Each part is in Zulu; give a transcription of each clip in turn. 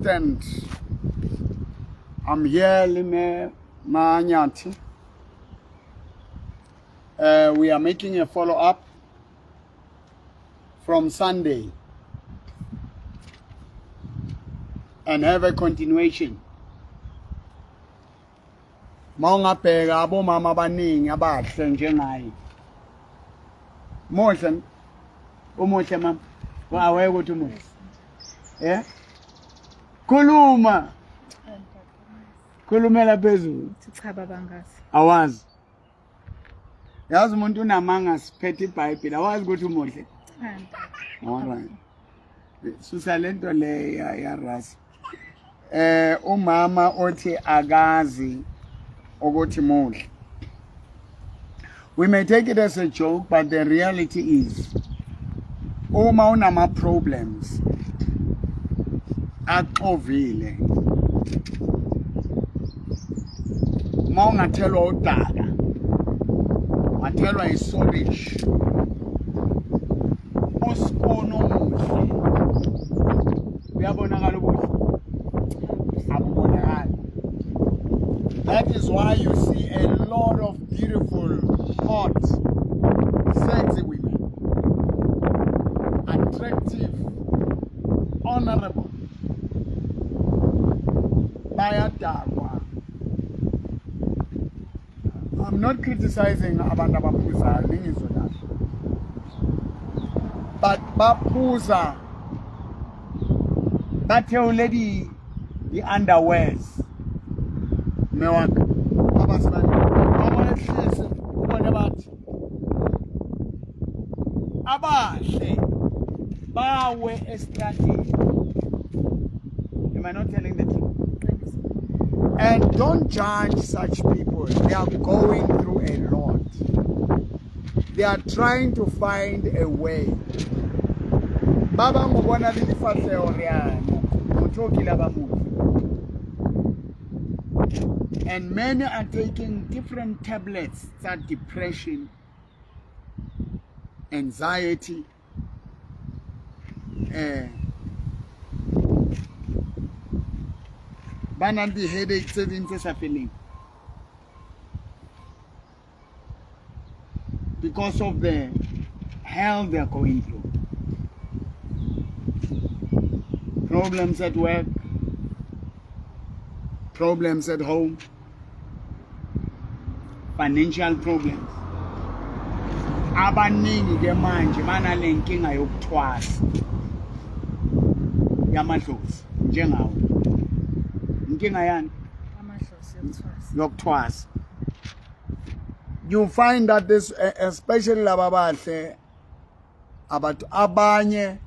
And I'm here, Lime Manyathi. We are making a follow-up from Sunday and have a continuation. Mawungabheka abomama abaningi abahle njengaye. Muhle umuhle mama. Aweke ukuthi umuhle. Eh? Khuluma. Khulumela phezulu. Cha baba ngazi. Awazi. Yazi umuntu unamanga siphethe iBhayibheli awazi ukuthi umuhle. Cha. All right. Susa lento le ya ya rasi. Eh umama othi akazi ukuthi muhle. We may take it as a joke but the reality is uma unama problems axovile uma ungathelwa udaka wathelwa isobish usikuni omuhle uyabonakala ubuhle abubonakali. That is why you see a lot of beautiful, hot, sexy women, attractive, honorable, bayadakwa. I'm not criticizing abantu abaphuzayo, ningizwe kahle, but baphuza bathewule di di-underwears mme wa ka ba basadi ba boehlise ubone bathi abahle bawe estradeni. Am I not telling the truth? And don't judge such people. They are going through a lot. They are trying to find a way. Ba bang o bona le difahleho re ano motho o kile ba motho. And many are taking different tablets tsa depression, anxiety, eh ba nang di-headache tse ding tse sa feleng because of the hell they are going through. Problems at work, problems at home, financial problems. Abaningi ke manje banale nkinga yokuthwasa yamadlozi njengawo. Inkinga yani? Amadlozi yokuthwasa. Yokuthwasa. You find that this especially laba bahle abantu abanye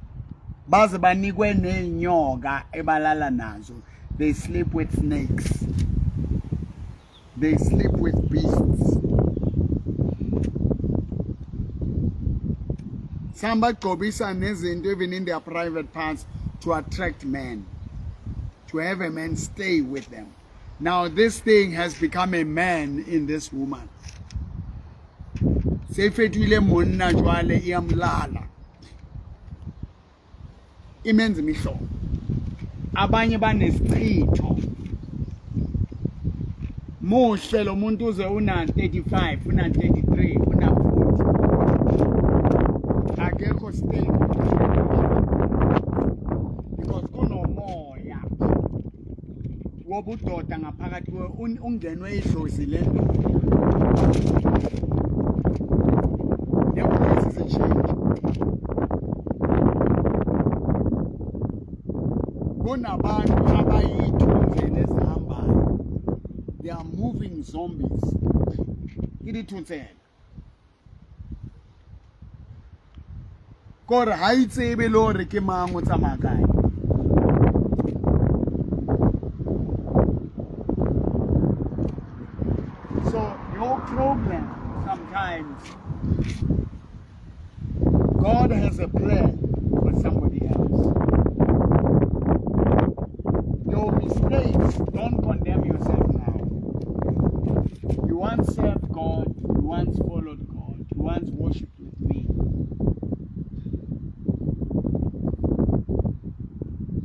baze banikwe nezinyoka ebalala nazo. They sleep with snakes, they sleep with beasts. Some bagcobisa nezinto even in their private parts to attract men, to have a man stay with them. Now this thing has become a man in this woman. Se fetohile monna jwale iyamlala. Imenza imihlobo. Abanye banesichitho. Muhle lo muntu uze una 35, una 33, una 40. Akekho stable. Because kunomoya wobudoda ngaphakathi kuwe ungenwe idlozi lendoda. Ne-voice isitshintsha. Kunabantu abayithunzela ezihambayo. They are moving zombies. Ke dithunzela. Kore ha itsebe le hore ke mang o tsamaya kae. So your problem sometimes, God has a plan for somebody else. Your mistakes, don't condemn yourself now. You once served God, you once followed God, you once worshipped with me.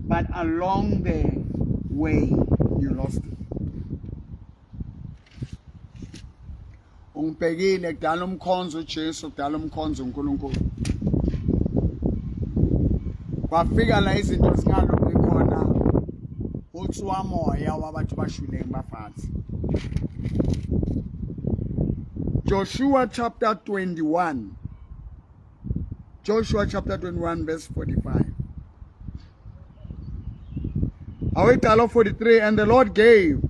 But along Along the way you lost it. Ungibhekile kudala umkhonzo uJesu, kudala umkhonzo uNkulunkulu. Kwafika la izinto zingalungi khona, ho tsoa moya wa batho ba shweleng ba fatshe. Joshua chapter 21. Joshua chapter 21 verse 45. Awetalo 43 And the Lord gave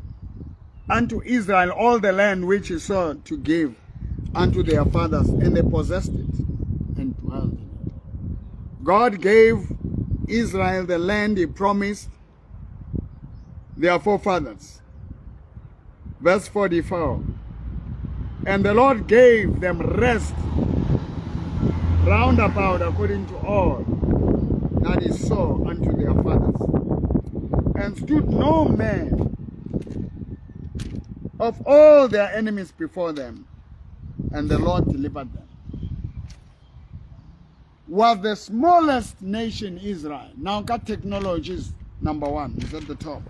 unto Israel all the land which he swore to give unto their fathers, and they possessed it and dwelt in it. God gave Israel the land he promised their forefathers. Verse 44. And the Lord gave them rest round about according to all that he saw unto their fathers. And stood no man of all their enemies before them, and the Lord delivered them. Was the smallest nation Israel. Now got technology is number one, is at the top.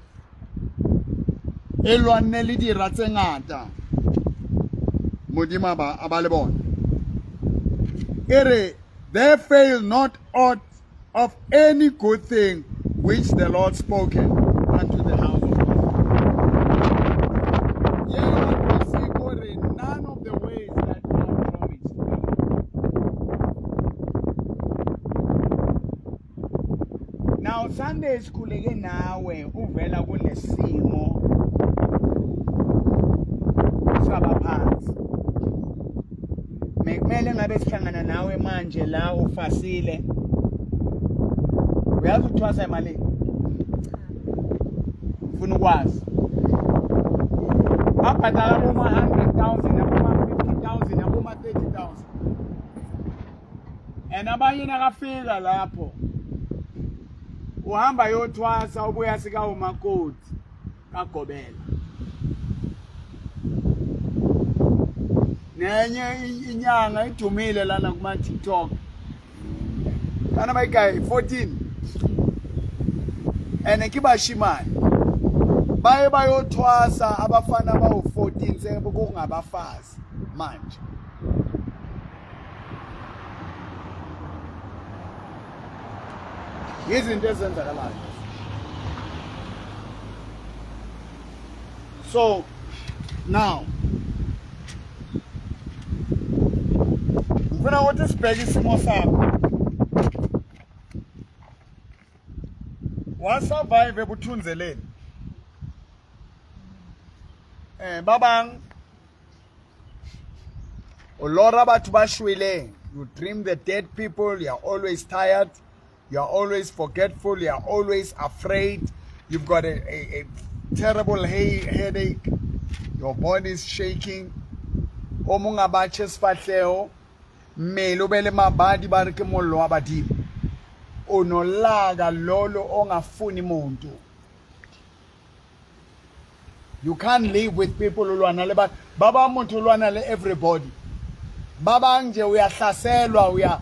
E lwanne le dira tse ngata. Modimo a ba le bona. E re, they fail not aught of any good thing which the Lord spoken unto the house of God. Yeo none of the ways that God promised. Now Sunday sikhuleke nawe uvela kulesimo sabaphansi. Mekumele ngabe sihlangana nawe manje la ufasile. Uyazi ukuthwasa imali? Ufuna ukwazi. Babhadala boma 100,000, aboma 50,000, aboma 30,000. And abanye nakafika lapho uhamba yothwasa ubuya sika umakoti kagobela. Nenye inyanga idumile lana kuma TikTok. Bana ba ikae 14. And ke bashimane. Baye bayothwasa abafana bawu-14 sekungabafazi manje. Izinto ezenzakalayo. So now ngifuna ukuthi sibheke isimo sakho. Wasurvive ebuthunzeleni. Eh babang o lora batho ba shweleng. You dream the dead people, you are always tired, you are always forgetful, you are always afraid. You've got a terrible headache. Your body is shaking. O mong a ba tjhe sefahleho, mmele o be le mabadi ba re ke mollo wa badimo. O nolaka lolo ongafuni muntu. You can't live with people o lwana le ba ba bang motho o lwana le everybody. Ba bang nje uyahlaselwa uya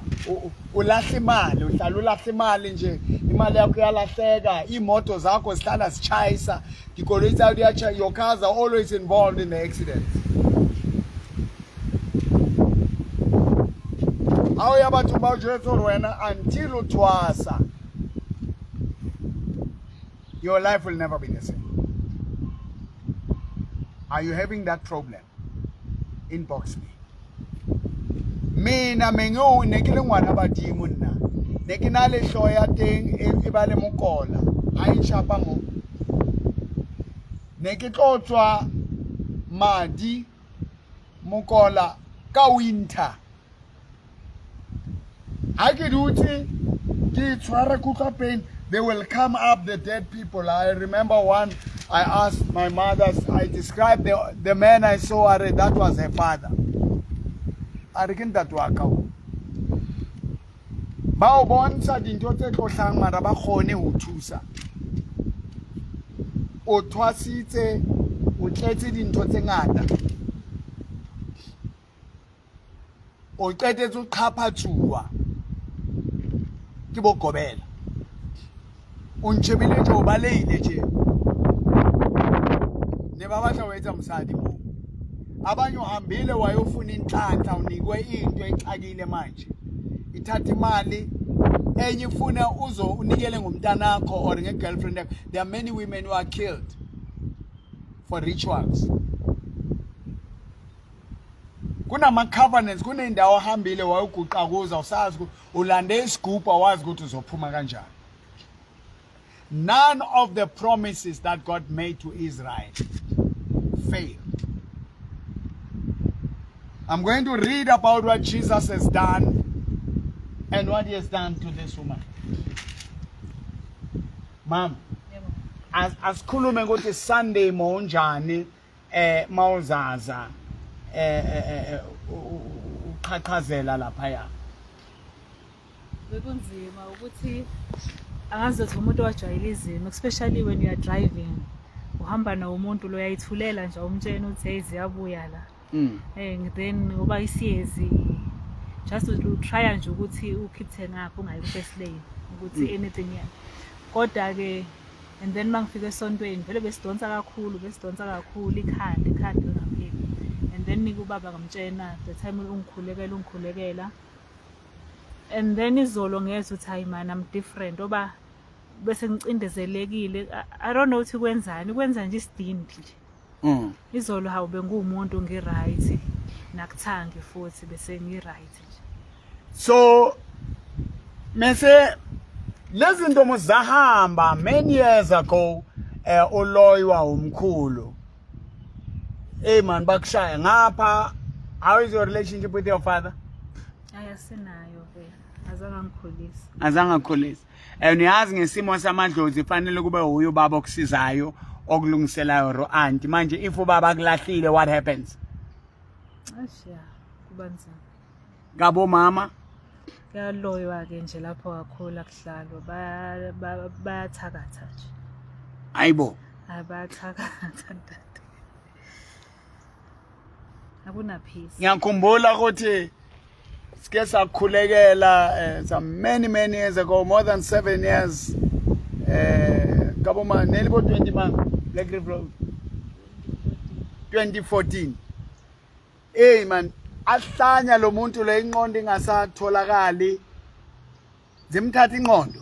ulahla imali uhlala ulahla imali nje imali yakho iyalahleka imoto zakho zihlala zitshayisa dikoloi tsa di a your cars are always involved in the accidents. Ha o ya bathong ba o jwetse gore wena until o thwasa your life will never be the same. Are you having that problem? Inbox me. Mina mengo ne ke le ngwana badimo nna. Ne ke na le hloho ya teng e ba le mokola. Ha e tjhapa mo. Ne ke tlo tswa madi mokola ka winter. Ha ke dutse ke tshwara ke utlwa pain, they will come up, the dead people. I remember one, I asked my mother, I described the man I saw, I read, that was her father. A re ke ntate wa ka o. Ba o bontsha dintho tse tlo hlang mara ba kgone ho thusa. O thwasitse, o tletse dintho tse ngata. O qetetse o qhaphatsuwa ke bogobela. Ungishebile nje ubalehile nje. Ne ba batla ho etsa mosadi moo. Abanye uhambile wayofuna inhlanhla unikwe into exakile manje. Ithatha imali enye ifuna uzo unikele ngomntanakho or nge-girlfriend yakho. There are many women who are killed for rituals. Kunama-covenants, kuney'ndawo ohambile wayoguqa kuzo awusazi ukuthi ulande isigubhu awazi ukuthi uzophuma kanjani. None of the promises that God made to Israel failed. I'm going to read about what Jesus has done and what he has done to this woman. Mom, asikhulume ukuthi Sunday mawunjani eh mawuzaza eh, eh, eh, eh uqhaqhazela laphaya. Bekunzima ukuthi angazi ukuthi umuntu owajwayele izimo especially when you are driving uhamba nawo umuntu lo uyayithulela nje umtshena ukuthi hey ziyabuya la. Eh then ngoba isiyezi just u try nje ukuthi ukhiphe ngapha ungayi ku first lane ukuthi anything yeah. Kodwa ke and then mangifika esontweni vele besidonsa kakhulu besidonsa kakhulu ikhanda ikhanda lingapheli and then ubaba ngamtshena the time ungikhulekela ungikhulekela and then izolo ngezwa ukuthi hayi man I'm different oba bese ngicindezelekile I don't know ukuthi kwenzani kwenza nje isidindi nje Izolo hawu benguwumuntu ngi-right nakuthangi futhi bese ngi-right nje. So mese lezi ntomo zahamba many years ago eh uloywa umkhulu. Hey man bakushaya ngapha how is your relationship with your father? Hayi asinayo vele. Azange angikhulise. Azange akukhulise. And uyazi ngesimo samadlozi fanele kube uye ubaba okusizayo okulungiselayo ro auntie. Manje if ubaba akulahlile what happens? Eish ya kuba nzima. Kabo mama Kuyaloywa ke nje lapho kakhulu akuhlalwa bayathakatha nje. Ayibo. Abathakatha ntate. Akuna peace. Ngiyakhumbula ukuthi sike sakhulekela eh, some many many years ago more than 7 years eh kabo ma neli bo 20 ma Black River Road 2014 hey man ahlanya lo muntu le inqondo ingasatholakali zimthatha inqondo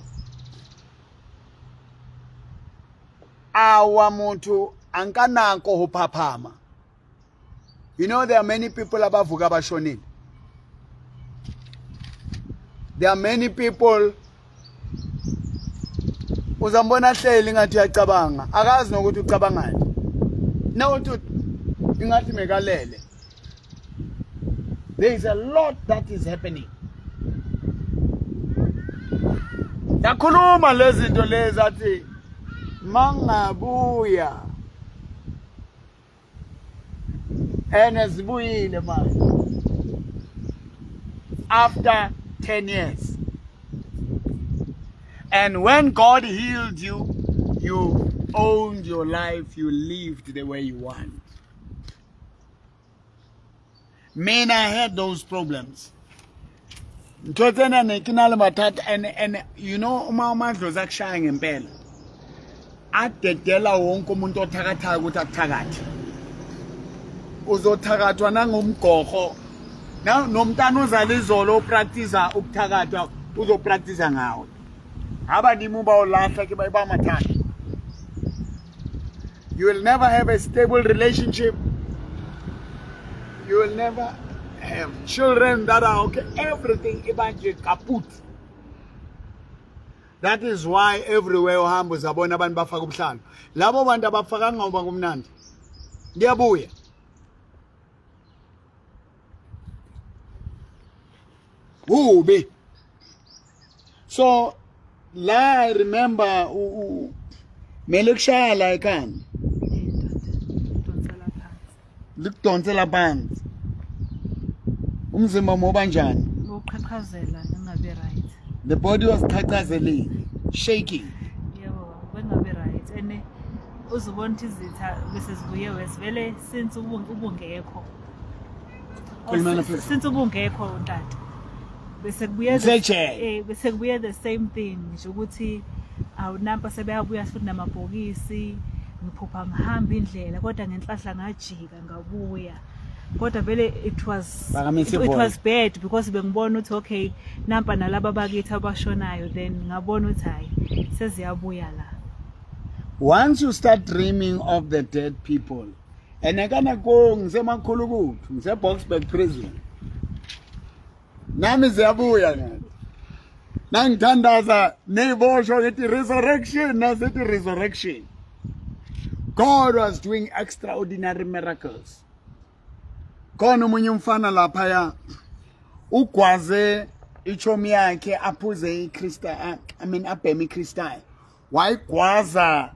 awa muntu ankanako ho phaphama you know there are many people abavuka abashonile there are many people uzambona hleli ngathi uyacabanga akazi nokuthi ucabangani nawuthi ingathi mekalele there is a lot that is happening yakhuluma lezi zinto lezi athi mangabuya ene zibuyile manje after 10 years and when God healed you you owned your life you lived the way you want mina I had those problems ntho tsena ne ke na le mathata and and you know uma amadlozi akushaya ngempela adedela wonke umuntu othakathayo ukuthi akuthakathe uzothakathwa nangomgogo nomntana ozala izolo opractice ukuthakathwa uzopractice ngawe abanimi uba ulahla ke ba mathata. You will never have a stable relationship. You will never have children that are okay. Everything ibanje kaput. That is why everywhere uhamba uzabona abantu bafaka ubuhlalo. Labo bantu abafakanga ngoba kumnandi. Ngiyabuya. Kubi. So la I remember mele kushaya la ekhanda. Likudonsela phansi. Umzimba moba njani? Uqhaqhazela ngingabe right. The body was qhaqhazeling, shaking. Yebo, bengabe right. Ene uzubona ukuthi izitha bese zibuye wes vele since ubungekho. Khulumela phezulu. Since ubungekho ntata. Bese kubuye Ngisejele. eh bese kubuye the same thing nje ukuthi Awunampa sebeyabuya futhi namabhokisi. Ngiphupha ngihamba indlela kodwa ngenhlahla ngajika ngabuya. Kodwa vele it was Phakamisa it ivoice. was bad because bengibona ukuthi okay nampa nalaba bakithi abashonayo, then ngabona ukuthi hayi, seziyabuya la. Once you start dreaming of the dead people, and akana ko ngisemakhulukuthu, ngise-Boksburg prison, nami ziyabuya ngathi nangithandaza ney'boshwa ngithi resurrection, nasithi resurrection. God was doing extraordinary miracles. Khona omunye umfana laphaya ugwaze ichomi yakhe, aphuze i-crystal, I mean, abheme i-crystal, wayigwaza,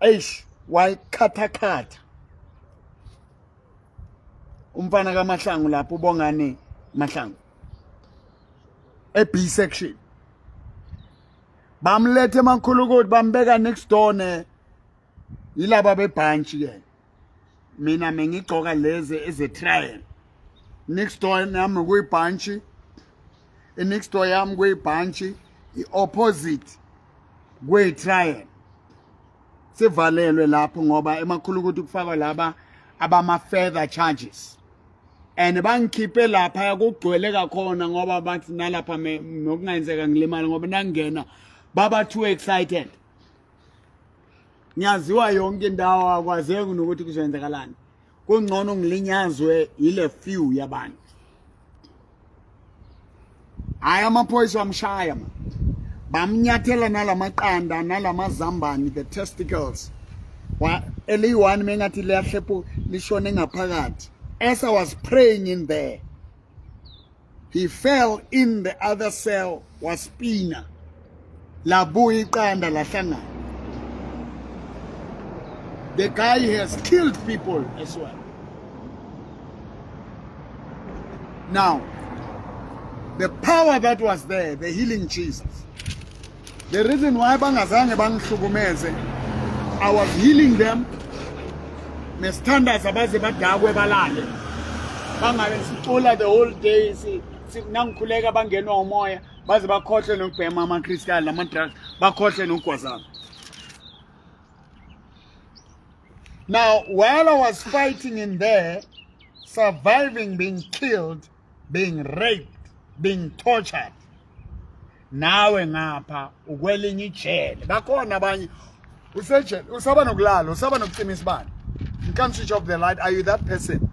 eish, wayikhathakhatha umfana kaMahlangu lapho, uBongane Mahlangu, e-B section. Bamlethe emakhulu ukuthi bambeka next door ne yilaba bebhantshi ke. Mina mengigcoka lezi eze trial, next door nami kuyibhantshi, i-next door yami kuyibhantshi, i-opposite kwe-trial. Sivalelwe lapho ngoba emakhulu ukuthi kufakwa laba abama-further charges, and bangikhiphe lapha kugcwele kakhona ngoba bathi nalapha nokungenzeka ngilimale ngoba nangena baba too excited. Ngiyaziwa yonke indawo, akwazeki nokuthi kuzoyenzakalani. Kungcono ngilinyazwe yile few yabantu. Hayi, amaphoyisa wamshaya ma, bamnyathela nalamaqanda nalamazambane, the testicles wa eliyi-one mengathi liyahlephu lishone ngaphakathi. As I was praying in there, he fell in the other cell, waspina, labuya iqanda lahlangana. The guy has killed people as well. Now the power that was there, the healing Jesus, the reason why bangazange bangihlukumeze, I was healing them. Nesithandaza baze badakwe balale, bangabe sicula the whole day, nangikhuleka bangenwa umoya, baze bakhohlwe nokubhema ama-crystal nama-drugs, bakhohlwe nokugwazana. Now while I was fighting in there, surviving being killed, being raped, being tortured, nawe ngapha ukwelinye ijele, bakhona abanye usejele, usaba nokulala, usaba nokucima isibane, you can't switch off the light. Are you that person?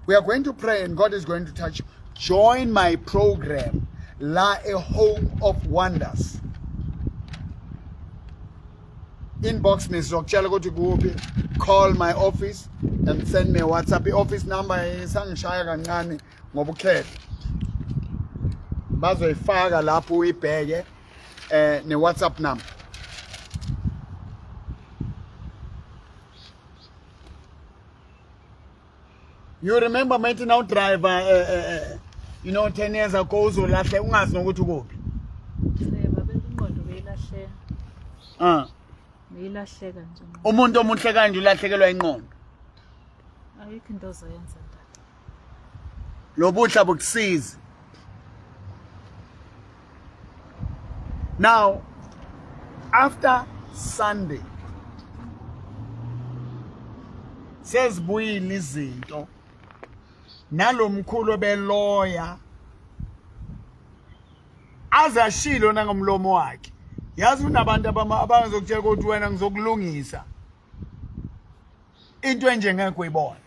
We are going to pray and God is going to touch you. Join my program la, a Home of Wonders. Inbox me, sizokutshela ukuthi kuphi. Call my office and send me a WhatsApp. I-office number isangishaya kancane ngoba ukhetho bazoyifaka lapho, uyibheke ne-WhatsApp number. You remember mayithi now driver 10 years ago uzolahle ungazi nokuthi ukuphi. Babe, ingqondo beyilahleka. Ah. Beyilahleka nje. Umuntu omuhle kanje ulahlekelwa ingqondo. Ayikho into ozoyenza, tata. Lobuhla bukusizi. Now after Sunday sezibuyile izinto, nalomkhulu beloya azashilo nangomlomo wakhe. Yazi kunabantu abangazokutshela ukuthi wena ngizokulungisa into enje ngeke uyibone.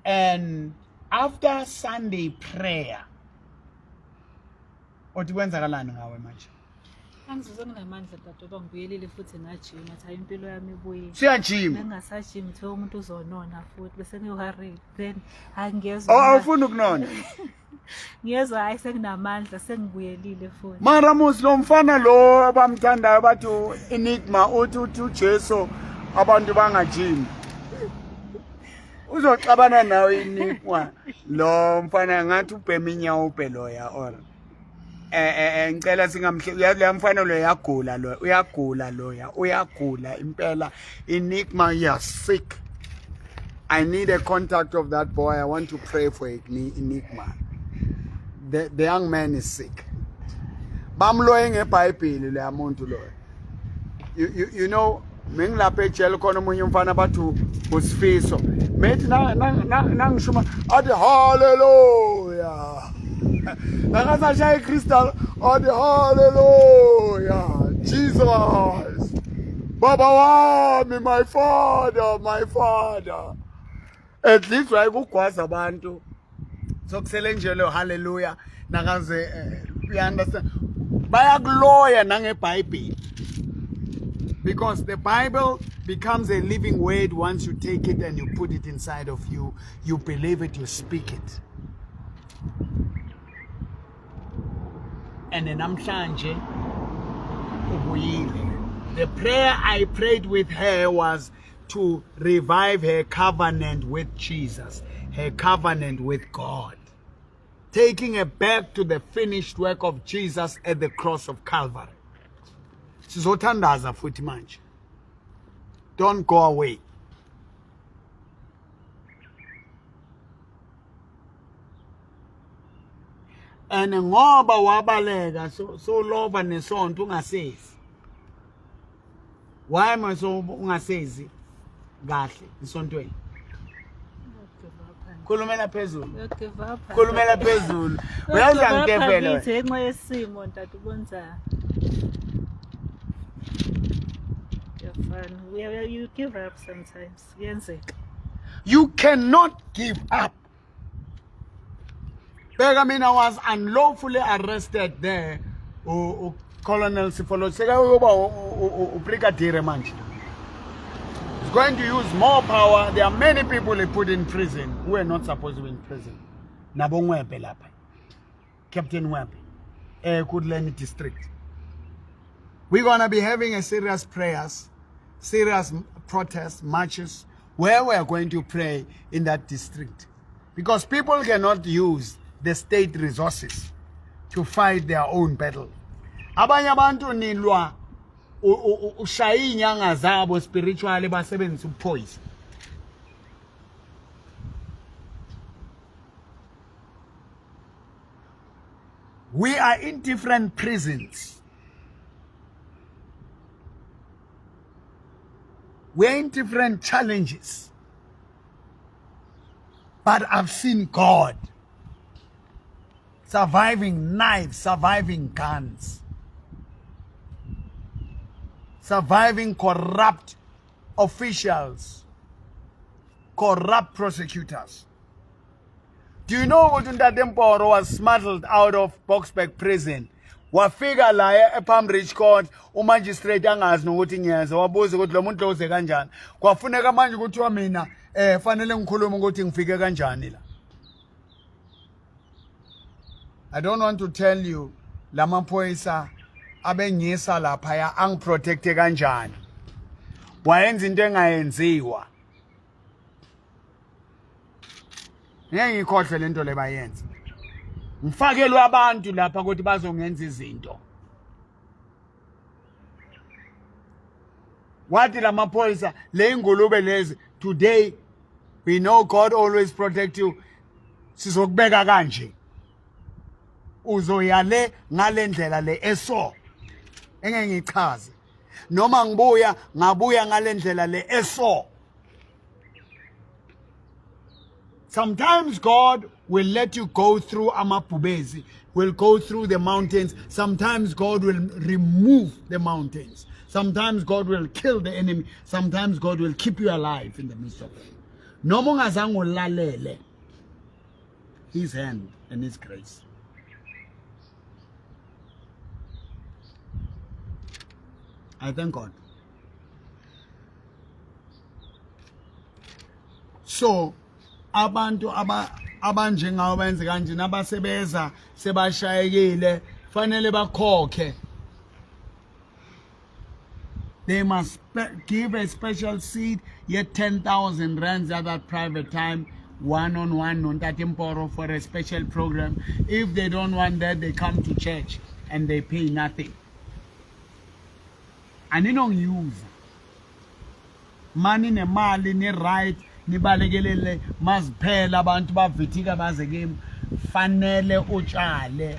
And after Sunday prayer, othi kwenzakalani ngawe manje? Angizizwe nginamandla, tata, ngoba ngibuyelile futhi ngajima, athi hayi, impilo yami ibuyile. Siyajima. Bengingasajimi, kuthiwa umuntu uzonona futhi, bese ngiworried, then hayi, ngiyezwa. Oh, awufuni ukunona. Ngiyezwa, hayi, senginamandla, sengibuyelile futhi. Mara musi lo mfana lo abamthandayo bathi Enigma uthi uJesu abantu bangajimi. Uzoxabana nawe Enigma lo mfana, ngathi ubhema inyawo ube loya or ngicela singamhle uyazi mfana lo, uyagula lo, uyagula loya, uyagula impela. Enigma, you are sick. I need a contact of that boy. I want to pray for Enigma. The young man is sick. Bamloye ngeBhayibheli leya muntu loyo. You know mengilapha ejele khona omunye umfana bathi uSifiso. Methi nangishuma athi hallelujah. Nakasashaya iCrystal athi hallelujah. Jesus. Baba wami, my father, my father. At least wayekugwaza abantu. Sokusele nje lo hallelujah nakaze you understand. Bayakuloya nangeBhayibheli. Because the Bible becomes a living word once you take it and you put it inside of you. You believe it, you speak it. And namhlanje ubuyile. The prayer I prayed with her was to revive her covenant with Jesus, her covenant with God, taking her back to the finished work of Jesus at the cross of Calvary. Sizothandaza futhi manje. Don't go away. And ngoba wabaleka so lova nesonto ungasezi. Why mase ungasezi kahle esontweni? Khulumela phezulu. Khulumela phezulu. Uyazi angikevele. Ngenxa yesimo ntate ubonza. Kuyafana. You give up sometimes. Kuyenzeka. You cannot give up. Bheka mina was unlawfully arrested there. U Colonel Sifolo sekayoba ubrigadier manje. He's going to use more power. There are many people he put in prison who are not supposed to be in prison. Nabo Ngwebe lapha. Captain Ngwebe. Ekurhuleni district. We're going to be having a serious prayers, serious protest marches where we are going to pray in that district. Because people cannot use the state resources to fight their own battle. Abanye abantu nilwa ushaya inyanga zabo spiritually basebenzisa upoison. We are in different prisons. We are in different challenges. But I've seen God surviving knives, surviving guns, surviving corrupt officials, corrupt prosecutors. Do you know ukuthi uNtate Mporo was smuggled out of Boksburg prison? Wafika la ePalm Ridge Court umagistrate angazi nokuthi ngiyeza wabuza ukuthi lo muntu lo uze kanjani. Kwafuneka manje ukuthi mina fanele ngikhulume ukuthi ngifike kanjani la. I don't want to tell you lamaphoyisa abengisa lapha ya angiprotecte kanjani. Wayenza into engayenziwa. Ngeke ngikhohlwe lento le bayenza. Ngifakelwe abantu lapha ukuthi bazongenza izinto. Wathi lamaphoyisa le ingulube lezi today we know God always protect you. Sizokubeka kanje. Uzoya le ngalendlela le eso. Engeke ngichaze. Noma ngibuya ngabuya ngalendlela le eso. Sometimes God will let you go through amabhubezi, will go through the mountains. Sometimes God will remove the mountains. Sometimes God will kill the enemy. Sometimes God will keep you alive in the midst of it. Noma ungazange ulalele his hand and his grace. I thank God. So abantu abanjengawo benze kanje nabasebeza sebashayekile fanele bakhokhe. They must give a special seed yet 10,000 rands at that private time, one-on-one noNtate Mporo for a special program. If they don't want that, they come to church and they pay nothing. Aninongiyuza mani nemali ni-right nibalekelele maziphela abantu bavithika baze kimi fanele utshale.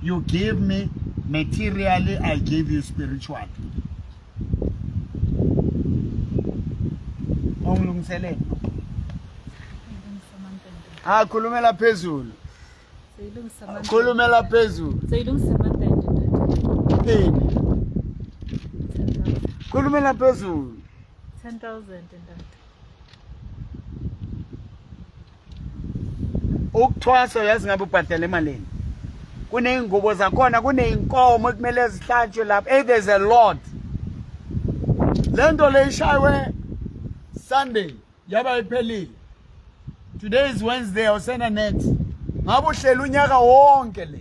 You give me materially, I give you spiritually. Ungilungiselele. Ah, khulumela phezulu. Khulumela phezulu. Seyilungisa amantende ndoda. Ini. Khulumela phezulu. 10,000 ndoda. Ukuthwasa uyazi ngabe ubhadala emalini. Kuney'ngubo zakhona, kuney'nkomo ekumele zihlatshwe lapha. Hey, there's a lot. Le nto le ishaywe Sunday yaba iphelile. Today is Wednesday, awusena next. Ngabe uhlela unyaka wonke le.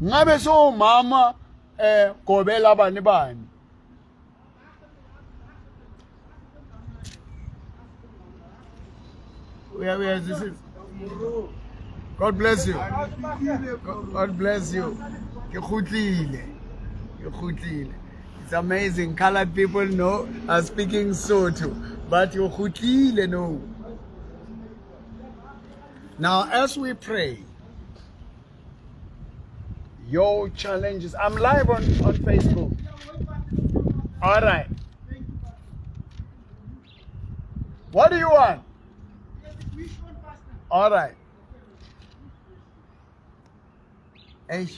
Ngabe sowumama gobela bani bani. Uyazwisisa? God bless you. God bless you. Ke kgutlile. Ke kgutlile. It's amazing. Colored people know are speaking Sotho, but you kgutlile no. Now, as we pray, your challenges. I'm live on Facebook. All right. What do you want? All right. Hey.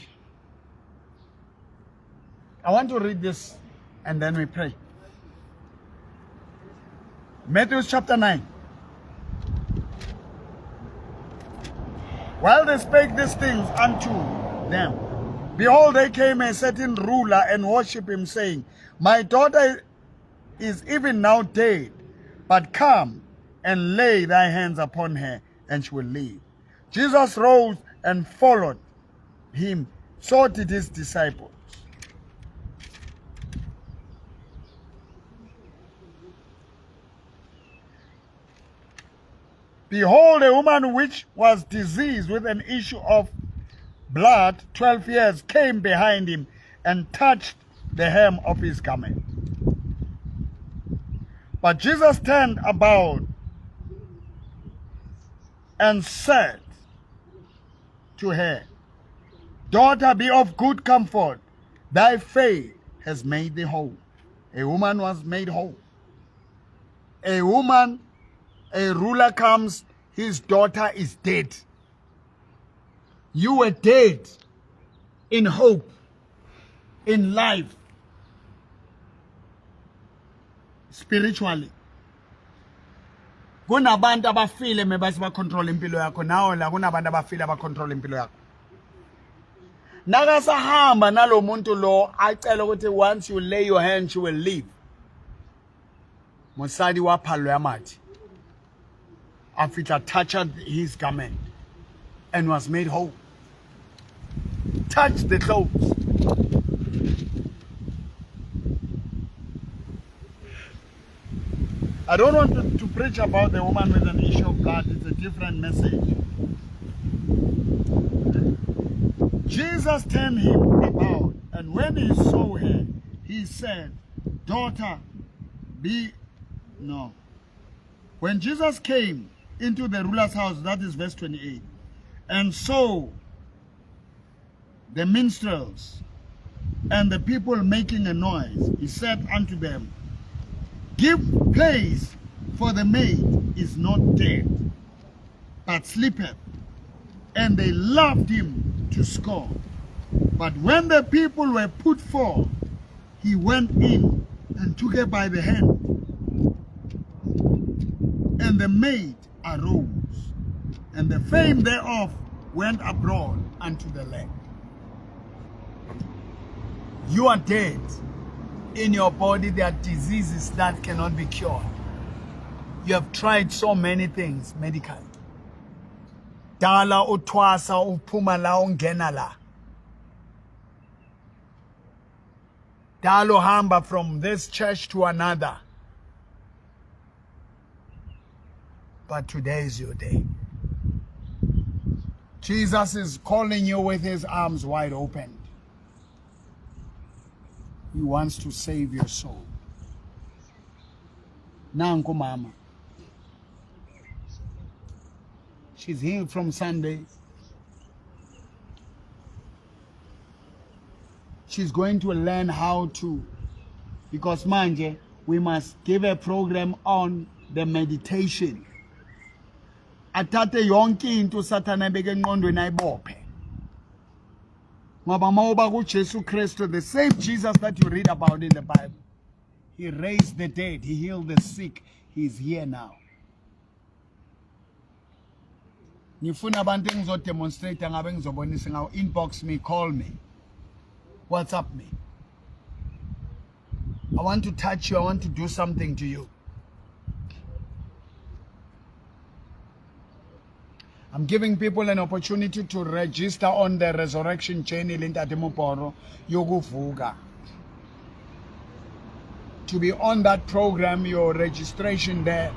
I want to read this and then we pray. Matthew chapter 9. While they spake these things unto them, behold, there came a certain ruler and worshipped him, saying, My daughter is even now dead, but come and lay thy hands upon her, and she will live. Jesus rose and followed him, so did his disciples. Behold, a woman which was diseased with an issue of blood 12 years came behind him and touched the hem of his garment. But Jesus turned about and said to her, Daughter, be of good comfort. Thy faith has made thee whole. A woman was made whole. A woman, a ruler comes, his daughter is dead. You were dead in hope, in life, spiritually. Kunabantu abafile mebase bacontrol impilo yakho, nawe la kunabantu abafile abacontrol impilo yakho. Nakasahamba nalo muntu lo acela ukuthi once you lay your hand she will leave. Mosadi wa phallo ya madi a fihla touched his garment and was made whole. Touch the clothes. I don't want to preach about the woman with an issue of blood. It's a different message. Jesus turned him about, and when he saw her, he said, Daughter, be... No. When Jesus came into the ruler's house, that is verse 28, and saw the minstrels and the people making a noise, he said unto them, Give place, for the maid is not dead, but sleepeth. And they laughed him to scorn. But when the people were put forth, he went in and took her by the hand, and the maid arose, and the fame thereof went abroad unto the land. You are dead. In your body there are diseases that cannot be cured. You have tried so many things medically. Dala uthwasa uphuma la ungena la. Dalo hamba from this church to another. But today is your day. Jesus is calling you with his arms wide open. He wants to save your soul. Nanku mama. She's healed from Sunday. She's going to learn how to, because manje we must give a program on the meditation. Athathe yonke into uSathane ebeke enqondweni ayibophe. Ngoba mawuba kuJesu Kristu, the same Jesus that you read about in the Bible, he raised the dead, he healed the sick, he's here now. Ngifuna abantu engizodemonstrate ngabe ngizobonisa ngawo. Inbox me, call me, WhatsApp me. I want to touch you, I want to do something to you. I'm giving people an opportunity to register on the resurrection journey le Moporo yokuvuka. To be on that program, your registration there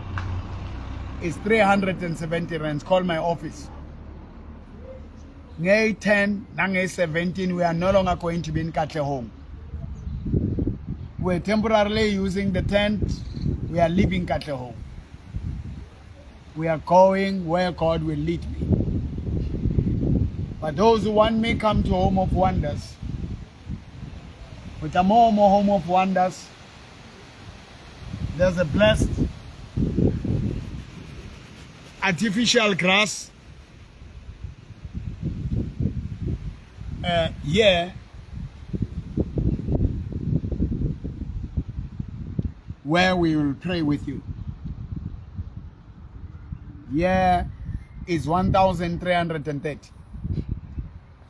is 370 rands. Call my office. Ngay 10 nangay 17 we are no longer going to be in Katlehong. We're temporarily using the tent. We are leaving Katlehong. We are going where God will lead me. But those who want me, come to Home of Wonders. With a more more Home of Wonders, there's a blessed artificial grass here where we will pray with you. Here is 1,330.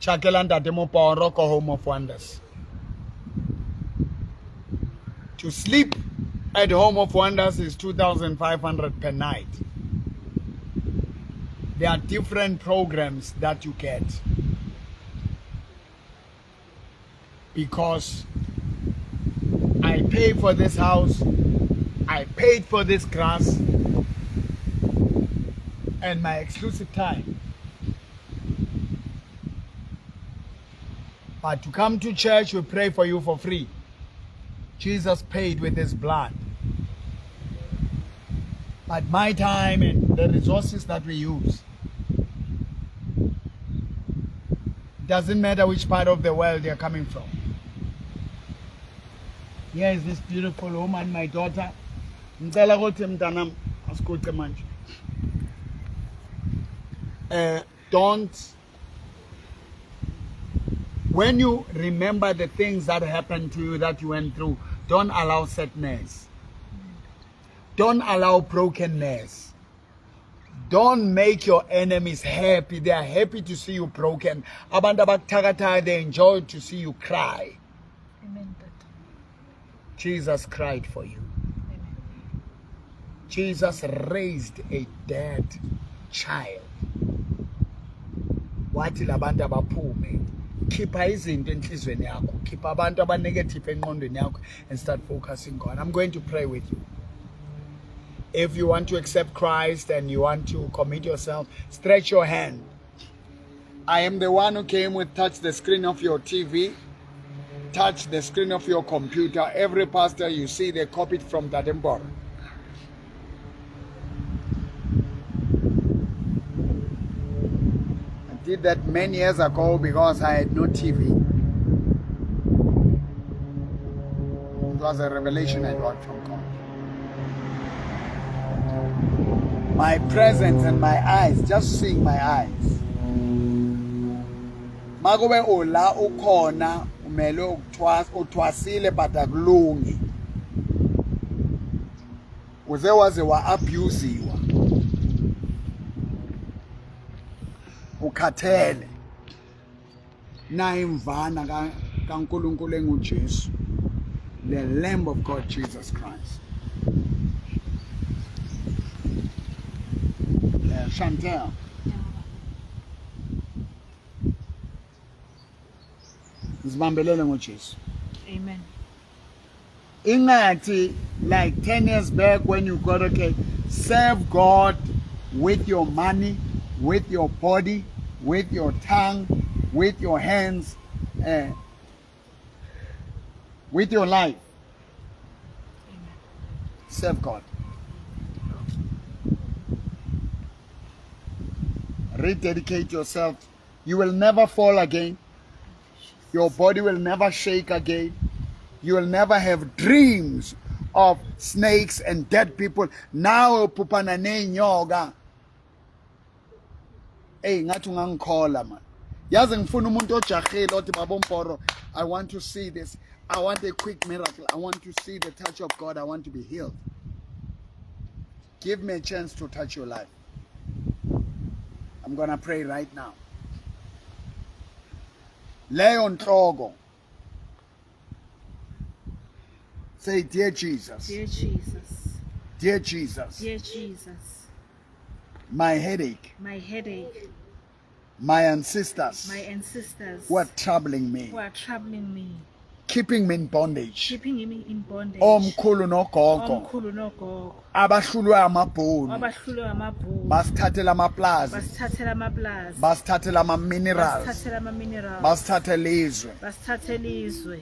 Chakela Ntate Moporo ko Home of Wonders. To sleep at Home of Wonders is 2,500 per night. There are different programs that you get because I pay for this house, I paid for this grass, and my exclusive time. But to come to church, we pray for you for free. Jesus paid with his blood. But my time and the resources that we use, doesn't matter which part of the world you're coming from. Here is this beautiful woman, my daughter. Ngicela ukuthi mntanami asiguqe manje. Don't, when you remember the things that happened to you, that you went through, don't allow sadness. Don't allow brokenness. Don't make your enemies happy. They are happy to see you broken. Abantu abakuthakathayo, they enjoy to see you cry. Amen, Tata. Jesus cried for you. Amen. Jesus raised a dead child. Wathi labantu abaphume. Khipha izinto enhlizweni yakho. Khipha abantu abanegative engqondweni yakho and start focusing God. I'm going to pray with you. If you want to accept Christ and you want to commit yourself, stretch your hand. I am the one who came with touch the screen of your TV, touch the screen of your computer. Every pastor you see, they copied from Ntate Mboro. I did that many years ago because I had no TV. It was a revelation I got from God. My presence and my eyes, just seeing my eyes. Makube ula ukhona umele ukuthwasa uthwasile but akulungi. Uze waze wa-abusiwa. Ukhathele. Na imvana kaNkulunkulu enguJesu. The Lamb of God, Jesus Christ. Chantel. Ngizibambelele ngoJesu. Amen. Ingathi like 10 years back when you got, okay, serve God with your money, with your body, with your tongue, with your hands, with your life. Amen. Serve God. Rededicate yourself. You will never fall again. Your body will never shake again. You will never have dreams of snakes and dead people. Now uphuphana ney'nyoka. Eyi ngathi ungangikhola man. Yazi ngifuna umuntu ojahile othi baba Mboro, I want to see this. I want a quick miracle. I want to see the touch of God. I want to be healed. Give me a chance to touch your life. I'm going to pray right now. Leyo nhloko. Say, dear Jesus. Dear Jesus. Dear Jesus. Dear Jesus. My headache. My headache. My ancestors. My ancestors. Who are troubling me. Who are troubling me. Keeping me in bondage. Keeping me in bondage. Omkhulu nogogo. Omkhulu nogogo. Abahlulwe amabhunu. Abahlulwe amabhunu. Basithathela amaplazi. Basithathela amaplazi. Basithathela ama minerals. Basithathela ama minerals. Basithathela izwe. Basithathela izwe.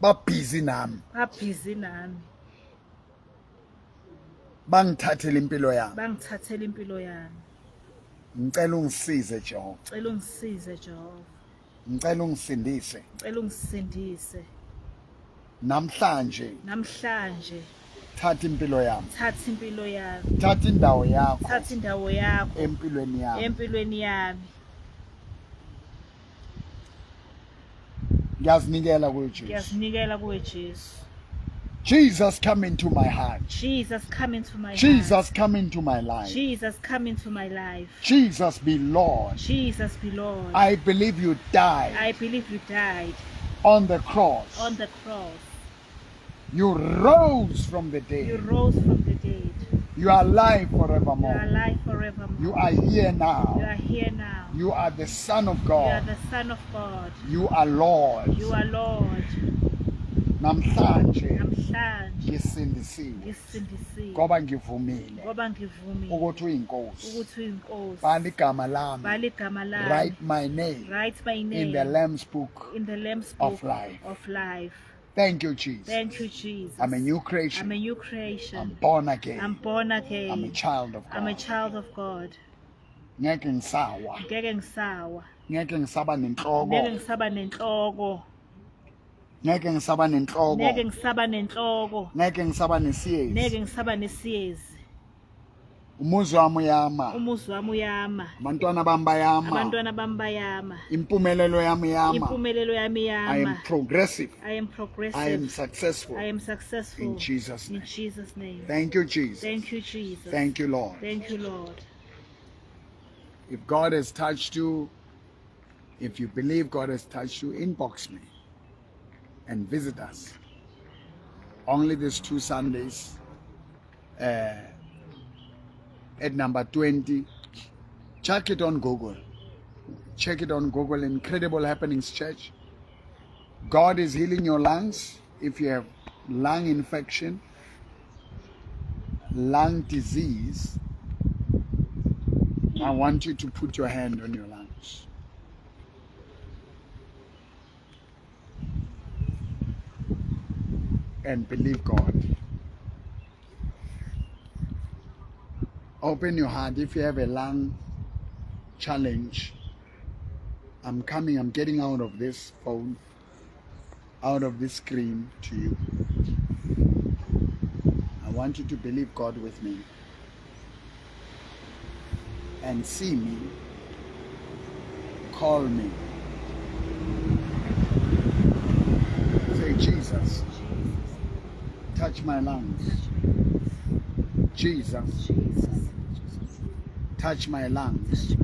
Babhizi nami. Babhizi nami. Bangithathela impilo yami. Bangithathela impilo yami. Ngicela ungisize Jehova. Ngicela ungisize Jehova. Ngicela ungisindise. Ngicela ungisindise. Namhlanje. Namhlanje. Thatha impilo yami. Thatha impilo yami. Thatha indawo yakho. Thatha indawo yakho. Empilweni yami. Empilweni yami. Ngiyazinikela kuwe Jesu. Ngiyazinikela kuwe Jesu. Jesus come into my heart. Jesus come into my Jesus heart. come into my life. Jesus come into my life. Jesus be Lord. Jesus be Lord. I believe you died. I believe you died. On the cross. On the cross. You rose from the dead. You rose from the dead. You are alive forevermore. You are alive forevermore. You are here now. You are here now. You are the Son of God. You are the Son of God. You are Lord. You are Lord. Namhlanje Namhlanje ngisindisiwe. Ngisindisiwe. Ngoba ngivumile. Ngoba ngivumile. Ukuthi uyinkosi. Ukuthi uyinkosi. Bhala igama lami. Bhala igama lami. Write my name. Write my name. In the Lamb's book. In the Lamb's book of life. Of life. Thank you, Jesus. Thank you, Jesus. I'm a new creation. I'm a new creation. I'm born again. I'm born again. I'm a child of God. I'm a child of God. Ngeke ngisawa. Ngeke ngisawa. Ngeke ngisaba nenhloko. Ngeke ngisaba nenhloko. Ngeke ngisaba nenhloko. Ngeke ngisaba nenhloko. Ngeke ngisaba nesiyezi. Ngeke ngisaba nesiyezi. Umuzi wami uyama. Umuzi wami uyama. Abantwana bami bayama. Abantwana bami bayama. Impumelelo yami iyama. Impumelelo yami iyama. I am progressive. I am progressive. I am successful. I am successful. In Jesus name. In Jesus name. Thank you Jesus. Thank you Jesus. Thank you Lord. Thank you Lord. If God has touched you, if you believe God has touched you, inbox me and visit us. Only these 2 Sundays at number 20. Check it on Google. Check it on Google, Incredible Happenings Church. God is healing your lungs. If you have lung infection, lung disease, I want you to put your hand on your lungs. And believe God. Open your heart. If you have a lung challenge, I'm coming, I'm getting out of this phone, out of this screen to you. I want you to believe God with me and see me, call me. Say, Jesus, touch my lungs. Jesus, touch my lungs.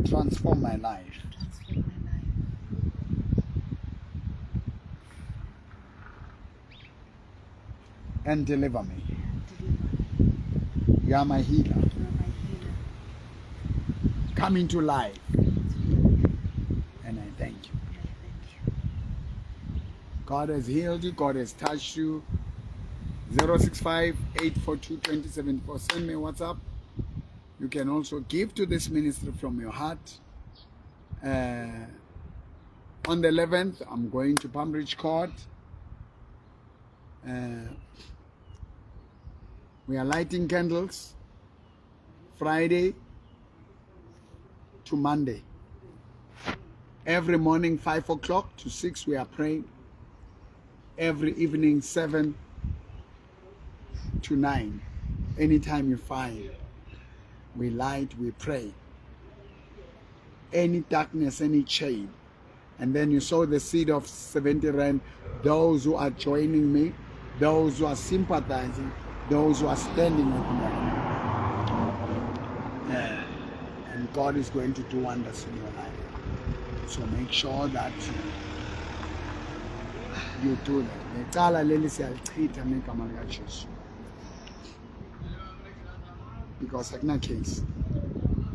Transform my life. And deliver me. You are my healer. Come into life. And I thank you. God has healed you. God has touched you. 065-842-2074. Send me WhatsApp. You can also give to this ministry from your heart. On the 11th, I'm going to Palm Ridge Court. We are lighting candles Friday to Monday. Every morning, 5 o'clock to 6, we are praying. Every evening, 7 to 9. Anytime you find, we light, we pray. Any darkness, any chain. And then you sow the seed of 70 rand. Those who are joining me, those who are sympathizing, those who are standing with me. Yeah. And God is going to do wonders in your life. So make sure that you do that. Necala leli siyalichitha ngegama likaJesu. Because akuna case.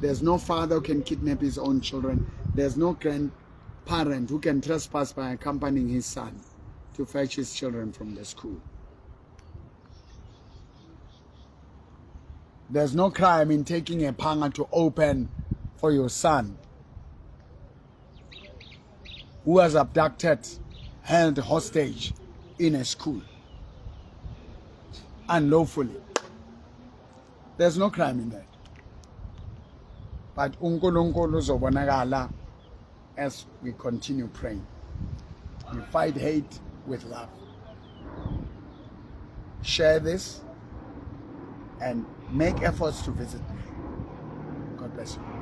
There's no father who can kidnap his own children. There's no grandparent who can trespass by accompanying his son to fetch his children from the school. There's no crime in taking a panga to open for your son who was abducted, held hostage in a school unlawfully. There's no crime in that. But uNkulunkulu uzobonakala as we continue praying. We fight hate with love. Share this and make efforts to visit me. God bless you.